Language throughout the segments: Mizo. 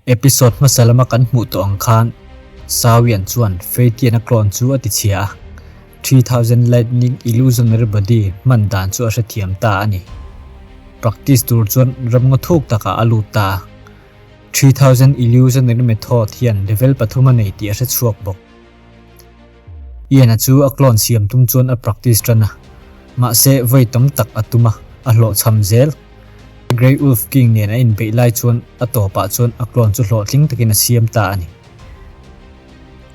Episode hmasa lama kan hmuh tawh ang khan Sawian chuan Feitian-a clone chu a tichhia a, 3000 Lightning Illusionary Body hman dan chu a hrethiam ta a ni. Practice tur chuan ramngaw thuk takah a lut ta a, 3000 Illusionary Method hian level pathum a nei tih a hrechhuak bawk. Ian-a chu a clone siam tum chuan a practice tan a, mahse vawi tam tak a tum a, a hlawhchham zel. Grey Wolf King nen a inbeih lai chuan a tawpah chuan a clone chu hlawhtling takin a siam ta a ni.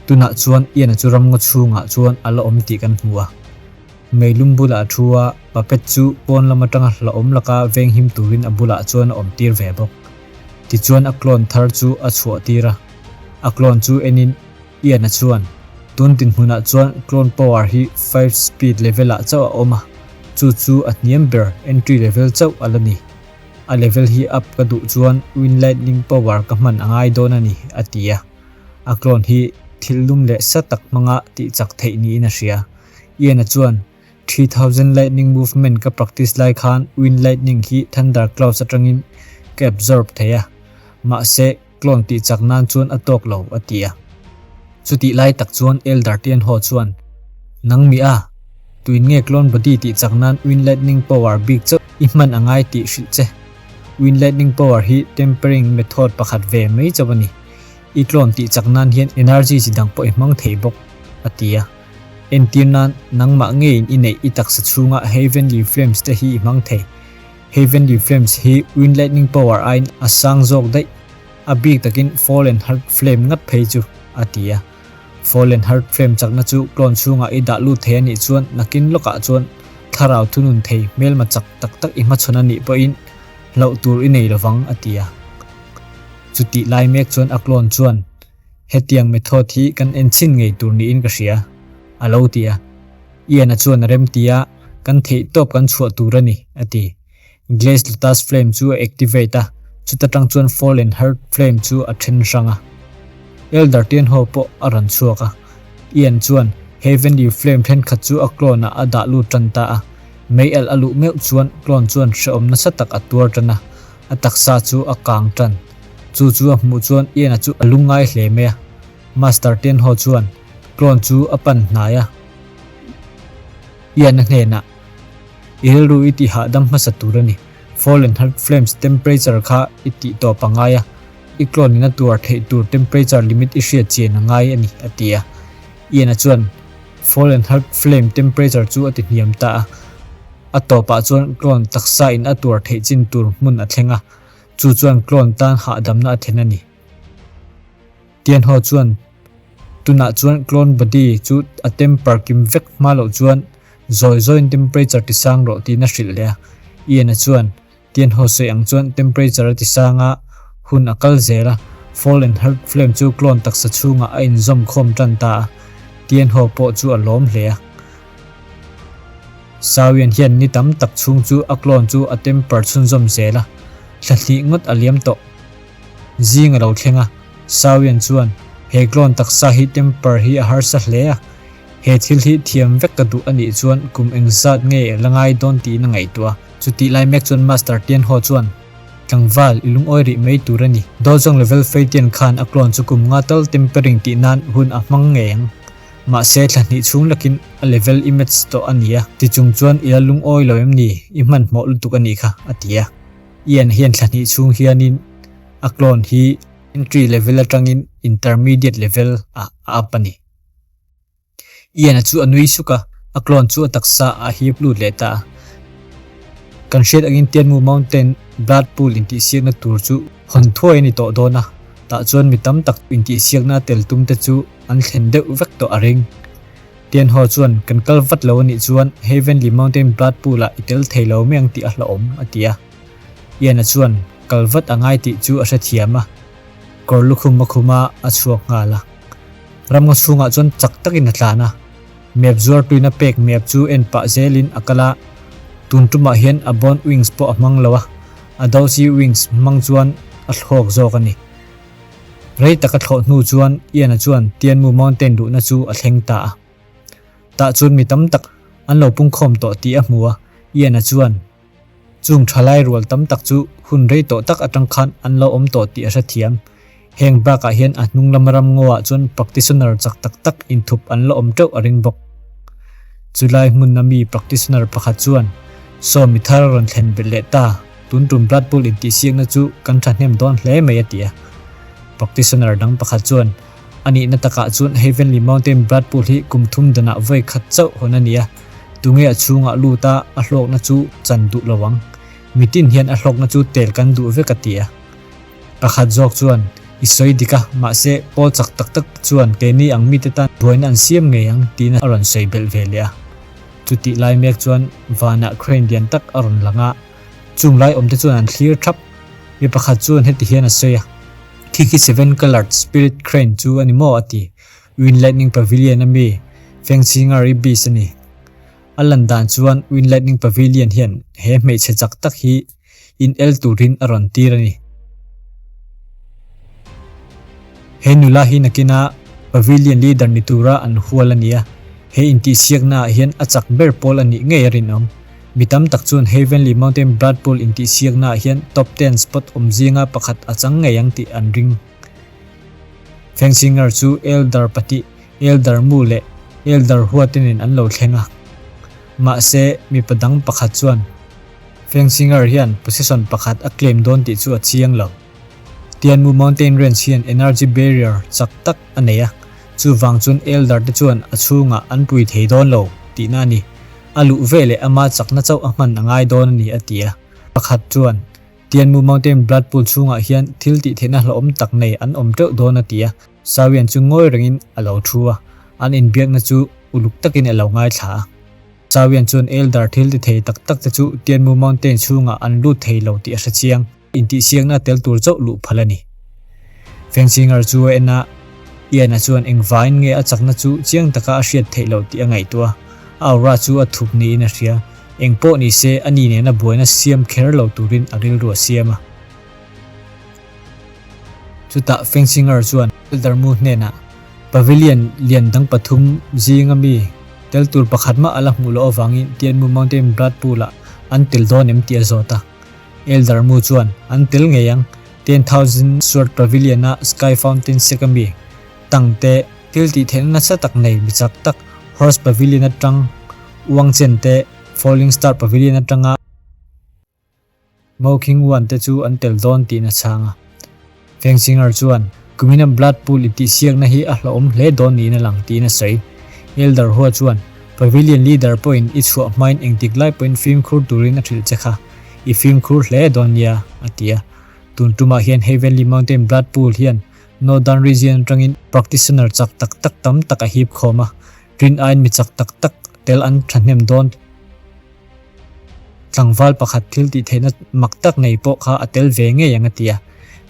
Tunah chuan Ian-a chu ramngaw chhungah chuan a la awm tih kan hmu a. Meilum bulah a thu a, puppet chu pawn lam atanga hlauhawm laka venghim turin a bulah chuan a awmtir ve bawk. Tichuan a clone thar chu a chhuahtir a, a clone chu enin Ian-a chuan, Tun dinhmunah chuan clone power hi five speed level-ah chauh a awm a, chu chu a hniam ber entry level chauh a la ni. A level hi up ka duh chuan wind lightning power ka hman a ngai dawn a ni, a ti a. A clone hi thil lum leh sa tak hmanga tih chak theih niin a hria. Ian-a chuan, 3000 lightning movement ka practice lai khan wind lightning hi thunder clouds atangin ka absorb thei a, mahse, Clone tih chak nan chuan a tawk lo, a ti a. Chutih lai tak chuan Elder Tianho chuan, Nang mi a, tuin nge clone body tih chak nan Wind Lightning Power bik chauh i hman a ngai tih hrilh che. Wind Lightning Power hi tempering method pakhat ve mai chauh a ni. I clone tih chak nan hian energy chi dang pawh i hmang thei bawk, a ti a. Entir nan, nangmah ngeiin i neih i taksa chhunga Heavenly Flames te hi i hmang thei. Heavenly Flames hi Wind Lightning Power aiin a sang zawk daih, a bik takin Fallen Heart Flame ngat phei chu, a ti a. Fallen Heart Flame chakna chu clone chhungah i dah lut thei a nih chuan nakin lawkah chuan thlarau thunun thei hmelma chak tak tak i hmachhawn a nih pawhin hlauh tur i nei lovang, a ti a. Chutih lai mek chuan a clone chuan, Hetiang method hi kan enchhin ngei tur niin ka hria, a lo ti a. Ian-a chuan a remti a, Kan theih tawp kan chhuah tur a ni, a ti. Glaze Lotus Flame chu a activate a, chuta tang chuan Fallen Heart Flame chu a then hrang a. Elder Tianho pawh a rawn chhuak a. Ian chuan Heavenly Flame thenkhat chu a clone ah a dah lut tan ta a. Mei alh a luh meuh chuan clone chuan hrehawm nasa tak a tuar tan a, a taksa chu a kang tan. Chu chu a hmuh chuan Ian-a chu a lungngai hle mai a. Master Tianho chuan clone chu a pan hnai a. Ian-a hnenah, I rilru i tih hahdam hmasa tur a ni. Fallen Heart Flames temperature kha i tih tawp a ngai a, i clone in a tuar theih tur temperature limit i hriat chian a ngai a ni, a ti a. Ian-a chuan Fallen Heart Flame temperature chu a ti hniam ta a. A tawpah chuan clone taksa in a tuar theih chin tur hmun a thleng a, chu chuan clone tan hahdamna a then a ni. Tianho chuan tunah chuan clone body chu a temper kim vek hma loh chuan zawi zawiin temperature ti sang rawh tiin a hrilh leh a. Ian-a chuan Tianho sawi ang chuan temperature a ti sang a, hun a kal zel a, fall and heart flame chu clone taksa chhungah a inzawm khawm tan ta a, Tianho pawh chu a lawm hle a. Sawian hian ni tam tak chhung chu a clone chu a temper chhunzawm zel a, thla hnih ngawt a liam tawh. Zing a lo thleng a, Sawian chuan, He clone taksa hi temper hi a harsa hle a, he thil hi thiam vek ka duh a nih chuan kum engzat nge la ngai dawn tiin a ngaihtuah a. Chutih lai mek chuan Master Tianho chuan, Tlangval, i lungawi rih mai tur a ni. Dawlzawng level Feitian khan a clone chu kum nga tal tempering tih nan hun a hmang ngei ang. Mahse thla hnih chhung lakin a level i match tawh a ni a, tichung chuan i la lungawi lo em ni? I hmanhmawh lutuk a nih kha, a ti a. Ian hian thla hnih chhung hianin a clone hi entry level atangin intermediate level ah a up a ni. Ian-a chu a nui suk a, a clone chu a taksa ah a hip lut leh ta a. Kan hriat angin Tianmu Mountain Blood Pool intihsiakna tur chu hawn thuai a ni tawh dawn a, tah chuan mi tam tak intihsiakna tel tum te chu an thlen deuh vek tawh a ring. Tianho chuan, Kan kal vat lo a nih chuan Heavenly Mountain Blood Pool-ah i tel thei lo mai ang tih a hlauhawm, a ti a. Ian-a chuan kal vat a ngai tih chu a hrethiam a, kawr lukhum a khum a, a chhuak nghal a. Ramngaw chhungah chuan chak takin a tlan a, map zuar tuina pek map chu en pah zelin a kal a, tun tumah hian a Bone Wings pawh a hmang lo a, a Doji Wings hmang chuan a thlawk zawk a ni. Rei taka thlawh hnu chuan Ian-a chuan Tianmu Mountain luhna chu a thleng ta a. Tah chuan mi tam tak an lo pungkhawm tawh tih a hmu a, Ian-a chuan chung thalai rual tam tak chu hun rei tawh tak atang khan an lo awm tawh tih a hrethiam. Heng bakah hian a hnung lama ramngaw ah chuan practitioner chak tak tak inthup an la awm teuh a ring bawk. Chulai hmun a mi practitioner pakhat chuan, Saw mi thar a rawn thlen belh leh ta, tun tum Blood Pool intihsiakna chu kan thahnem dawn hle mai a ti a. Practitioner dang pakhat chuan, A nihna takah chuan Heavenly Mountain Blood Pool hi kum thum danah vawi khat chauh hawn a ni a, tunge a chhungah lut a, a hlawkna chu chan duh lo ang. Mitin hian a hlawkna chu tel kan duh vek a ti a. Pakhat zawk chuan, I sawi dik a, mahse pawl chak tak tak chuan keini ang mite tan buaina an siam ngei ang tiin a rawn sawi belh ve leh a. Chutih lai mek chuan vanah crane lian tak a rawn lang a, chung lai awmte chuan an thlir thap. Mi pakhat chuan heti hian a sawi a, Khi khi Seven Coloured Spirit Crane chu a ni maw? a ti. Wind Lightning Pavilion a mi Feng Xingar i beast a ni. A lan dan chuan Wind Lightning Pavilion hian he hmeichhe chak tak hi in el turin a rawn tir a ni. He nula hi nakina Pavilion leader ni tura an hual a ni a, he intihsiakna ah hian a chak ber pawl a nih ngei a rinawm. Mi tam tak chuan Heavenly Mountain Blood Pool intihsiakna ah hian top ten spot awm zinga pakhat a chang ngei ang tih an ring. Fensinger chu Elder pahnih, Elder Mu leh Elder Hua te nen an lo thleng a. Mahse, mipa dang pakhat chuan Fensinger hian position pakhat a claim dawn tih chu a chiang lo. Tianmu Mountain Range hian energy barrier chak tak a nei a, chuvang chuan Elder te chuan a chhungah an pui thei dawn lo tihna a ni. A luh veleh ama chakna chauh a hman a ngai dawn a ni a ti a. Pakhat chuan Tianmu Mountain Blood Pool chhungah hian thil tih theihna hlauhawm tak nei an awm teuh dawn a ti a. Sawian chu ngawi rengin a lo thu a, an inbiakna chu uluk takin a lo ngaithla a. Sawian chuan Elder thil ti thei tak tak te chu Tianmu Mountain chhungah an lut thei lo tih a hre chiang. Intihsiakna tel tur chauh luh phal a ni. Fensinger chu a en a, Ian-a chuan engvaiin nge a chakna chu chiang taka a hriat theih loh tih a ngaihtuah a, a aura chu a thup niin a hria. Eng pawh ni se, a ni nena buaina siam kher lo turin a rilru a siam a. Chutah Fensinger chuan Elder Mu hnenah, Pavilion lian dang pathum zinga mi tel tur pakhat mah a la hmuh loh avangin Tianmu Mountain Blood Pool-ah an tel dawn em tih a zawt a. Elder Mu chuan an tel ngei ang, 10,000 Sword Pavilion-a Sky Fountain sek a mi tang te, thil tih theihna nasa tak nei mi chak tak Horse Pavilion atang Wang Chen te, Falling Star Pavilion atanga Mo King Wan te chu an tel dawn tiin a chhang a. Feng Singer chuan, Kumina Blood Pool intihsiakna hi a hlauhawm hle dawn niin a lang, tiin a sawi. Elder Hua chuan, Pavilion leader pawhin i chhuah hmain engtik lai pawhin fimkhur turin a hrilh che kha. I fimkhur hle dawn nia, a ti a. Tun tumah hian Heavenly Mountain Blood Pool hian Northern Region atangin practitioner chak tak tak tam tak a hip khawm a, rin aiin mi chak tak tak tel an thahnem dawn. Tlangval pakhat thil tih theihna mak tak nei pawh kha a tel ve ngei ang a ti a.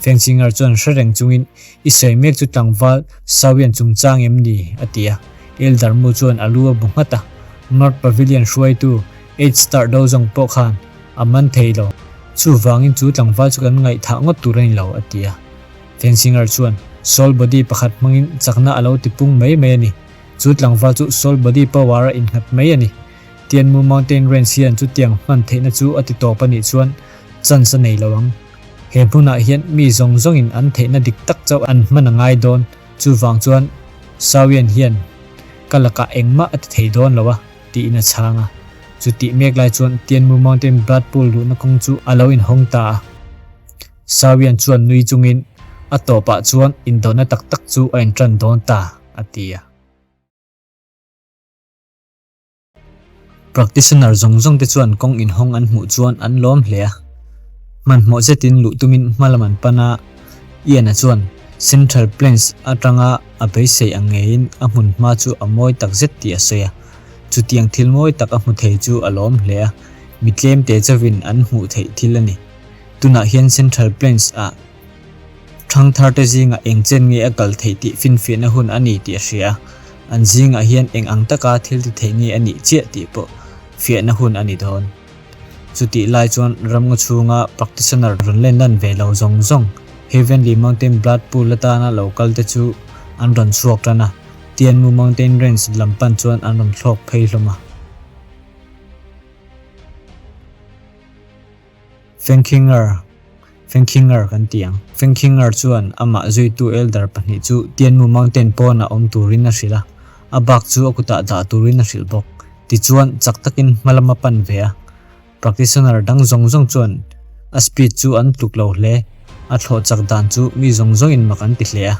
Fensinger chuan hre reng chungin, I sawi mek chu tlangval Sawian chungchang em ni? a ti a. Elder Mu chuan a lu a bu nghat a. North Pavilion hruaitu Eight Star do zawng pawh khan a man thei lo. Chuvangin chu tlangval chu kan ngaihthah ngawt tur a ni lo, a ti a. Fensinger chuan, Soul body pakhat hmangin chakna a lo tipung mai mai a ni. Chu tlangval chu soul body power a innghat mai a ni. Tianmu Mountain Range hian chutiang hman theihna chu a ti tawp a nih chuan chance a nei lo ang. He hmunah hian mi zawng zawngin an theihna dik tak chauh an hman a ngai dawn, chuvang chuan Sawian hian ka lakah engmah a ti thei dawn lo a, tiin a chhang a. Chutih mek lai chuan Tianmu Mountain Blood Pool luhna kawng chu a lo inhawng ta a. Sawian chuan nui chungin a tawpah chuan indona tak tak chu a intan dawn ta, a ti a. Practitioner zawng zawng te chuan kawng inhawng an hmuh chuan an lawm hle a. Hmanhmawh zetin luh tumin hma lam an pan a, Ian-a chuan Central Plains atanga a beisei ang ngeiin a hmun hma chu a mawi tak zet tih a sawi a. Chutiang thil mawi tak a hmu thei chu a lawm hle a, mi tlem te chauhin an hmuh theih thil a ni. Tunah hian Central Plains ah Thangtharte zingah eng chen nge a kal theih tih finfiahna hun a ni tih a hria a, an zingah hian eng ang taka thil ti theih nge a nih chiah tih pawh fiahna hun a ni dawn. Chutih lai chuan ramngaw chhunga practitioner rawn len lan ve lo zawng zawng Heavenly Mountain Blood Pool atana lo kal te chu an rawn chhuak tan a, Tianmu Mountain Range lam pan chuan an rawn thlawk phei hlawm a. Fengkhinger. Fengkhinger kan ti ang. Fengkhinger chuan amah zuitu elder pahnih chu Tianmu Mountain pawnah awm turin a hrilh a, a bak chu a kutah dah turin a hrilh bawk. Tichuan, chak takin hma lam a pan ve a. Practitioner dang zawng zawng chuan a speed chu an tluk lo hle. A thlawh chak dan chu mi zawng zawngin mak an ti hle a.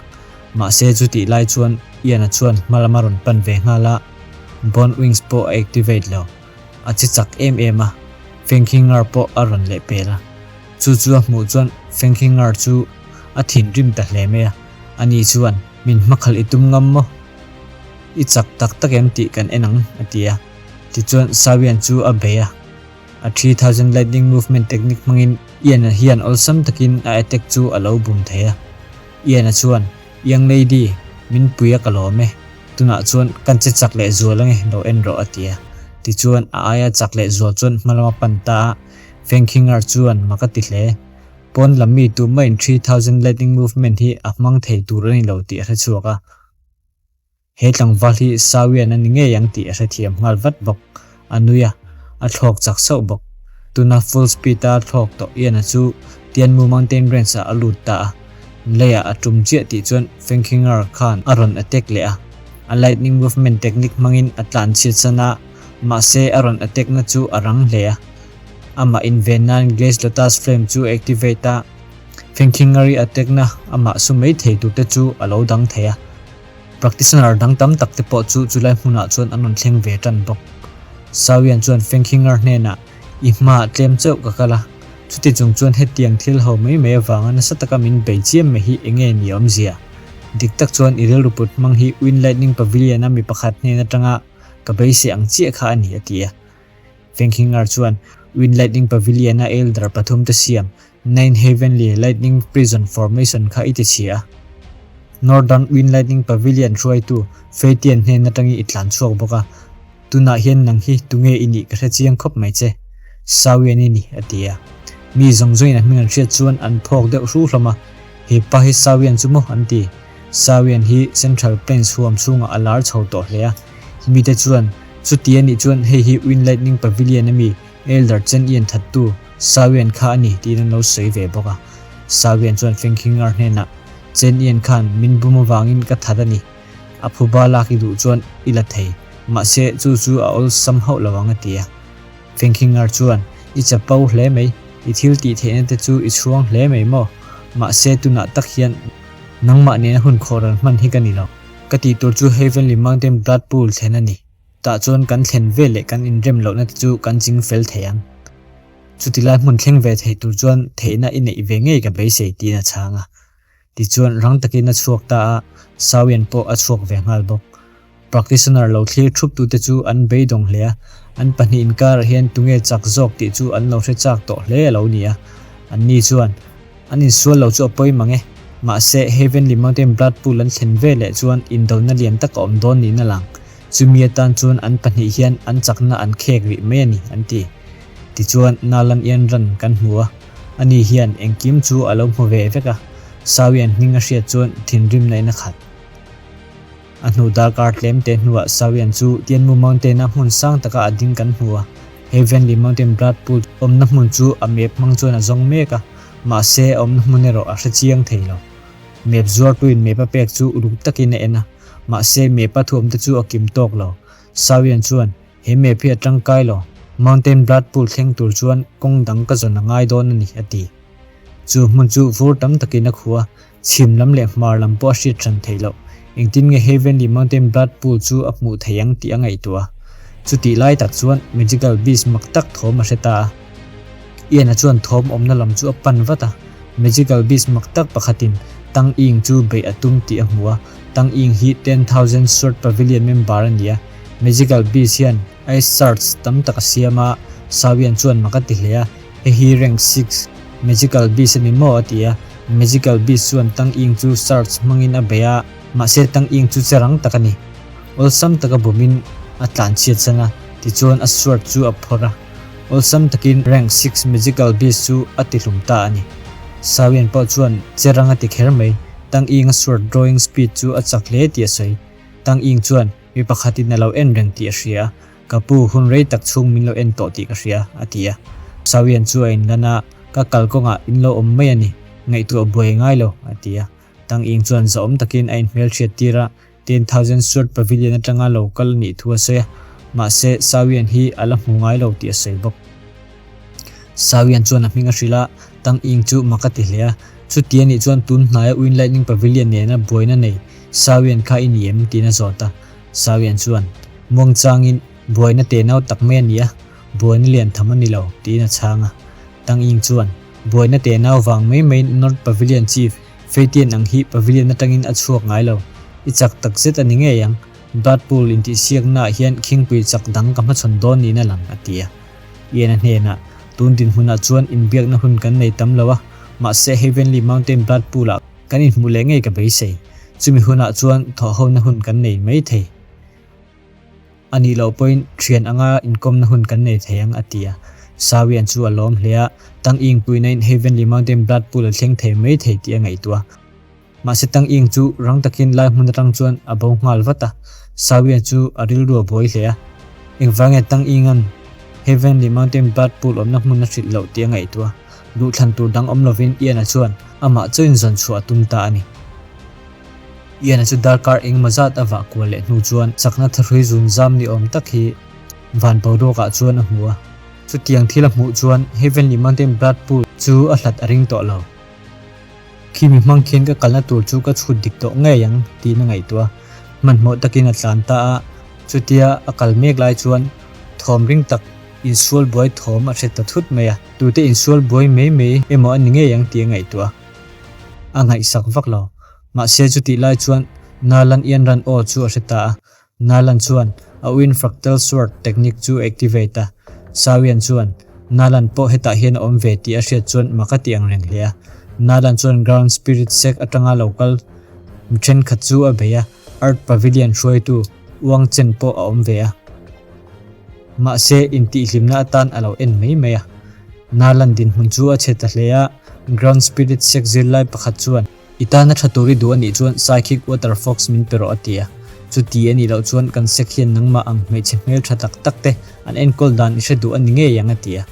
Mahse chutih lai chuan Ian-a chuan hma lam a rawn pan ve nghal a, Bone Wings pawh a activate lo. A che chak em em a, Fengkhinger pawh a rawn leh pel a. Chu chu a hmuh chuan Fengkhinger chu a thinrim ta hle mai a, ani chuan, Min hmakhalh i tum ngam maw? I chak tak tak em tih kan en ang, a ti a. Tichuan Sawian chu a bei a, a 3000 Lightning Movement Technique hmangin Ian-a hian awlsam takin a attack chu a lo bum thei a. Ian-a chuan, Young lady, min pui a ka lawm e. Tunah chuan kan che chak leh zual ange, lo en rawh, a ti a. Tichuan a aia chak leh zual chuan hma lama pan ta a, Fengkhinger chuan mak a ti hle. Pawn lam mi tumah-in 3000 Lightning Movement hi a hmang thei tur a ni lo tih a hre chhuak a. He tlangval hi Sawian a ni ngei ang tih a hrethiam nghal vat bawk. A nui a, a thlawk chak sauh bawk. Tuna full speed a thlawk tawh Ian-a chu Tianmu Mountain Range-ah a lut ta a. Leiah a tum chiah tih chuan Fengkhinger khan a rawn attack leh a. A lightning movement technique hmangin a tlan chhiat san a, mahse a rawn attack na chu a rang hle a. Amah inven nan Glaze Lotus Flame chu a activate a, Fengkhinger-i attack na amah su mai thei tur te chu a lo dang thei a. Practitioner dang tam tak te pawh chu chulai hmunah chuan an rawn thleng ve tan bawk. Sawian chuan Fengkhinger hnenah, I hmaah tlem chauh ka kal a, chuti chung chuan hetiang thil ho mai mai avanga nasa taka min bei chiam mai hi enge ni awmzia? Dik tak chuan i rilru put hmang hi Wind Lightning Pavilion-a mi pakhat hnen atanga ka beisei ang chiah kha a ni, a ti a. Fengkhinger chuan Wind Lightning Pavilion-a elder pathum te siam Nine Heavenly Lightning Prison Formation kha i ti chhia a. Northern Wind Lightning Pavilion hruaitu Feitian hnen atangin i tlan chhuak bawk a, tunah hian nang hi tunge i nih ka hre chiang khawp mai che, Sawian i ni, a ti a. Mi zawng zawngin a hming an hriat chuan an phawk deuh hru hlawm a, He pa hi Sawian chu maw? an ti. Sawian hi Central Plains huam chhungah a lar chho tawh hle a. Mite chuan, Chuti a nih chuan hei hi Wind Lightning Pavilion a mi Elder Chen Ian thattu Sawian kha a ni tiin an lo sawi ve bawk a. Sawian chuan Fengkhingar hnenah, Chen Ian khan min bum avangin ka that a ni. A phuba lak i duh chuan i la thei, mahse chu chu a awlsam hauh lo ang a ti a. Fengkhingar chuan, I chapo hle mai, i thil tih theihna te chu i chhuang hle mai maw? Mahse tunah tak hian nangmah nena hun khawhral hman hi ka ni lo. Ka tih tur chu Heavenly Mountain Blood Pool thlen a ni. Tah chuan kan thlen ve leh kan inrem lohna te chu kan ching fel thei ang. Chuti lai hmun thleng ve thei tur chuan theihna i neih ve ngei ka beisei tiin a chhang a. Tichuan rang takin a chhuak ta a, Sawian pawh a chhuak ve nghal bawk. Practitioner lo thlir thup tute chu an beidawng hle a, an pahnih inkarah hian tunge chak zawk tih chu an lo hre chak tawh hle a lo ni a. Anni chuan An insual lo chu a pawi mang e. Mahse, Heavenly Mountain Blood Pool an thlen ve leh chuan indona lian tak a awm dawn niin a lang. Chumi atan chuan an pahnih hian an chakna an khek rih mai a ni, an ti. Tichuan, Nalan Ianran kan hmu a, ani hian engkim chu a lo hmu ve vek a, Sawian hming a hriat chuan thinrimna in a khat. A hnu darkar tlem te hnuah Sawian chu Tianmu Mountain-a hmun sang taka a ding kan hmu a, Heavenly Mountain Blood Pool awmna hmun chu a map hmang chuan a zawng mek a, mahse a awmna hmun erawh a hre chiang thei lo. Map zuartuin map a pek chu uluk takin a en a, mahse map a thuamte chu a kim tawk lo. Sawian chuan, He map hi a tangkai lo, Mountain Blood Pool thleng tur chuan kawng dang ka zawn a ngai dawn a ni, a ti. Chu hmun chu vur tam takin a khuh a, Chhim lam leh hmar lam pawh a hriat hran theih loh. Engtin nge Heavenly Mountain Blood Pool chu a hmuh theih ang tih a ngaihtuah a. Chutih lai tak chuan Magical Beast mak tak thawm a hre ta a. Ian-a chuan thawm awmna lam chu a pan vat a. Magical Beast mak tak pakhatin Tang Ying chu beih a tum tih a hmu a. Tang Ying hi 10,000 Sword Pavilion member a ni a. Magical Beast hian Ice Shards tam tak a siam a, Sawian chuan mak a ti hle a. Hei hi rank six Magical Beast a ni maw? a ti a. Magical Beast chuan Tang Ying chu shards hmangin a bei a, mahse Tang Ying chu che rang tak a ni. Awlsam taka bumin a tlan chhiat san a, tichuan a sword chu a phawrh a. Awlsam takin rank six Magical Beast chu a ti hlum ta a ni. Sawian pawh chuan che rang a ti kher mai, Tang Ying a sword drawing speed chu a chak hle tih a sawi. Tang Ying chuan mi pakhatin a lo en reng tih a hria a, Ka pu, hun rei tak chhung min lo en tawh tih ka hria, a ti a. Sawian chu a inlan a, Ka kalkawngah in lo awm mai a ni, ngaihtuah buai ngai lo, a ti a. Tang Ying chuan zahawm takin a inhmelhriat tir a, 10,000 Sword Pavilion atanga lo kal a nih thu a sawi a, mahse Sawian hi a la hmu ngai lo tih a sawi bawk. Sawian chuan a hming a hrilh a, Tang Ying chu mak a ti hle a, chuti a nih chuan tun hnaia Wind Lightning Pavilion nena buaina nei Sawian kha i ni em? tiin a zawt a. Sawian chuan, Muangchangin buaina tenau tak mai a ni a, buaina lian tham a ni lo, tiin a chhang a. Tang Ying chuan, Buaina tenau vang mai maiin North Pavilion Chief Feitian ang hi Pavilion atangin a chhuak ngai lo. I chak tak zet a ni ngei ang. Blood Pool intihsiaknaah hian khingpui chak dang ka hmachhawn dawn niin a lang, a ti a. Ian a hnenah, Tun dinhmunah chuan inbiakna hun kan nei tam lo a, mahse Heavenly Mountain Blood Pool-ah kan inhmuh leh ngei ka beisei. Chumi hunah chuan thawhhona hun kan nei mai thei. A nih loh pawhin thian anga inkawmna hun kan nei thei ang, a ti a. Sawian chu a lawm hle a, Tang Ying puihna in Heavenly Mountain Blood Pool a thleng thei mai thei tih a ngaihtuah a. Mahse Tang Ying chu rang takin lai hmun atang chuan a bo nghal vat a, Sawian chu a rilru a buai hle a. Engvange Tang Ying-a'n Heavenly Mountain Blood Pool awmna hmun a hrilh loh tih a ngaihtuah a, duhthlan tur dang awm lovin Ian-a chuan amah chauhin zawn chhuah a tum ta a ni. Ian-a chu darkar engemaw zat a vah kual leh hnu chuan chakna thahrui zun zam ni awm tak hi van boruakah chuan a hmu a. Chutiang thil a hmuh chuan Heavenly Mountain Blood Pool chu a hlat a ring tawh lo. Khi mi hmang khian ka kalna tur chu ka chhut dik tawh ngei ang tiin a ngaihtuah a. Hmanhmawh takin a tlan ta a, chutia a kal mek lai chuan thawm ring tak insual buai thawm a hre ta thut mai a. Tute insual buai mai mai emaw a ni ngei ang tih a ngaihtuah a. A ngaihsak vak lo. Mahse chutih lai chuan Nalan Ianran aw chu a hre ta a. Nalan chuan a uin Fractal Sword technique chu a activate a. Sawian chuan Nalan pawh hetah hian a awm ve tih a hriat chuan mak a ti ang reng hle a. Nalan chuan Ground Spirit Sect atanga lo kal mi thenkhat chu a bei a, Earth Pavilion hruaitu Wang Chen pawh a awm ve a. Mahse intihhlimna atan a lo en mai mai a. Nalan dinhmun chu a chhe ta hle a, Ground Spirit Sect zirlai pakhat chuan, I tana tha tur i duh a nih chuan Psychic Water Fox min pe rawh a ti a. Chuti a nih loh chuan kan sek hian nangmah ang hmeichhe hmel tha tak tak te an enkawl dan i hre duh a ni ngei ang a ti a.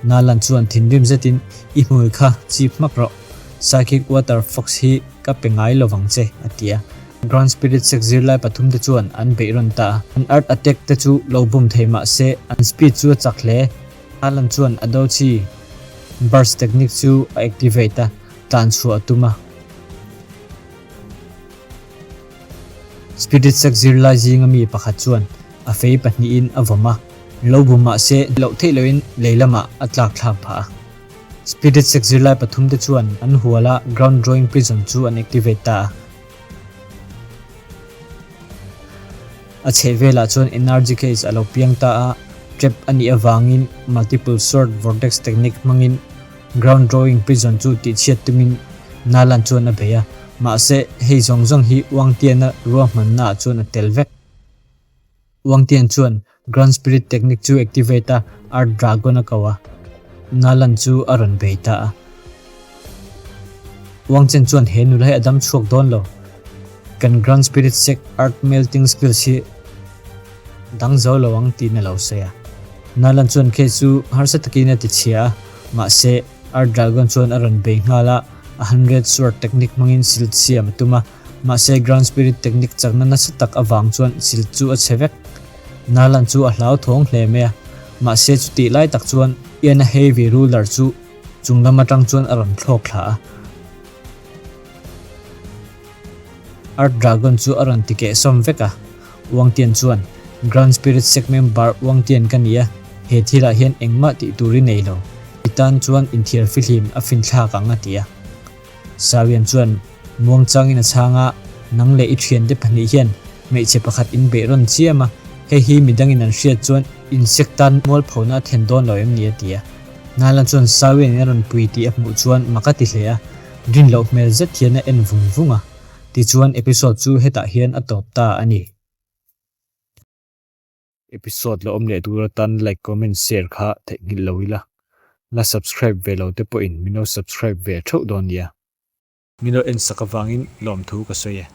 Nalan chuan thinrim zetin I hmui kha chip hmak rawh, Psychic Water Fox hi ka pe ngai lo vang che a ti a. Ground Spirit sek zirlai pathum te chuan an beih rawn ta a. An Earth Attack te chu lo bum thei mah se an speed chu a chak hle. Nalan chuan a do chi Burst technique chu a activate a. Tlan chhuah a tum a. Spirit Sect zirlai zinga mi pakhat chuan a fei pahnihin a vawm a, lo bu mah se loh theih lohin lei lamah a tlak thlak phah a. Spirit Sect zirlai pathumte chuan an hual a, Ground Drawing Prison chu an activate ta a. A chhehvelah chuan energy case a lo piang ta a, trap a nih avangin Multiple Sword Vortex technique hmangin Ground Drawing Prison chu tihchhiat tumin Nalan chuan a bei a, mahse hei zawng zawng hi Uangtiana ruahmannaah chuan a tel vek. Uangtian chuan Ground Spirit Technique chu activate a, Earth Dragon a ko a, Nalan chu a rawn bei ta a. Uangchen chuan he nula hi a dam chhuak dawn lo, kan Ground Spirit Sect Earth Melting Skills hi dang zo lo ang tiin a lo sawi a. Nalan chuan case chu harsa takin a ti chhia a, mahse Earth Dragon chuan a rawn bei nghal a, a Hundred Sword technique hmangin silt siam a tum a, mahse Ground Spirit technique chakna nasa tak avang chuan silt chu a chhe vek. Nalan chu a hlauthawng hle mai a, mahse chutih lai tak chuan Ian-a Heavy Ruler chu chung lam atang chuan a rawn thlawk thla a. Earth Dragon chu a rawn ti kehsawm vek a, Wangtian chuan, Ground Spirit Sect member Wangtian ka ni a, he thilah hian engmah tih tur i nei lo, i tan chuan inthiar fihlim a finthlak ang a ti a. Sawian chuan muangchangin a chhang a, Nang leh i thiante pahnih hian hmeichhe pakhat in beih rawn chiam a, hei hi midangin an hriat chuan in sect tan mualphona a thlen dawn lo em ni a ti a. Nalan chuan Sawian in a rawn pui tih a hmuh chuan mak a ti hle a, Rin loh hmel zet hian a en vung vung a, tichuan episode chu hetah hian a tawp ta a ni. Episode la awm leh tur atan like, comment, share kha theihnghilh lo ila, la subscribe ve lo te pawhin min lo subscribe ve theuh dawn nia. Min lo en sak avangin lawmthu ka sawi e.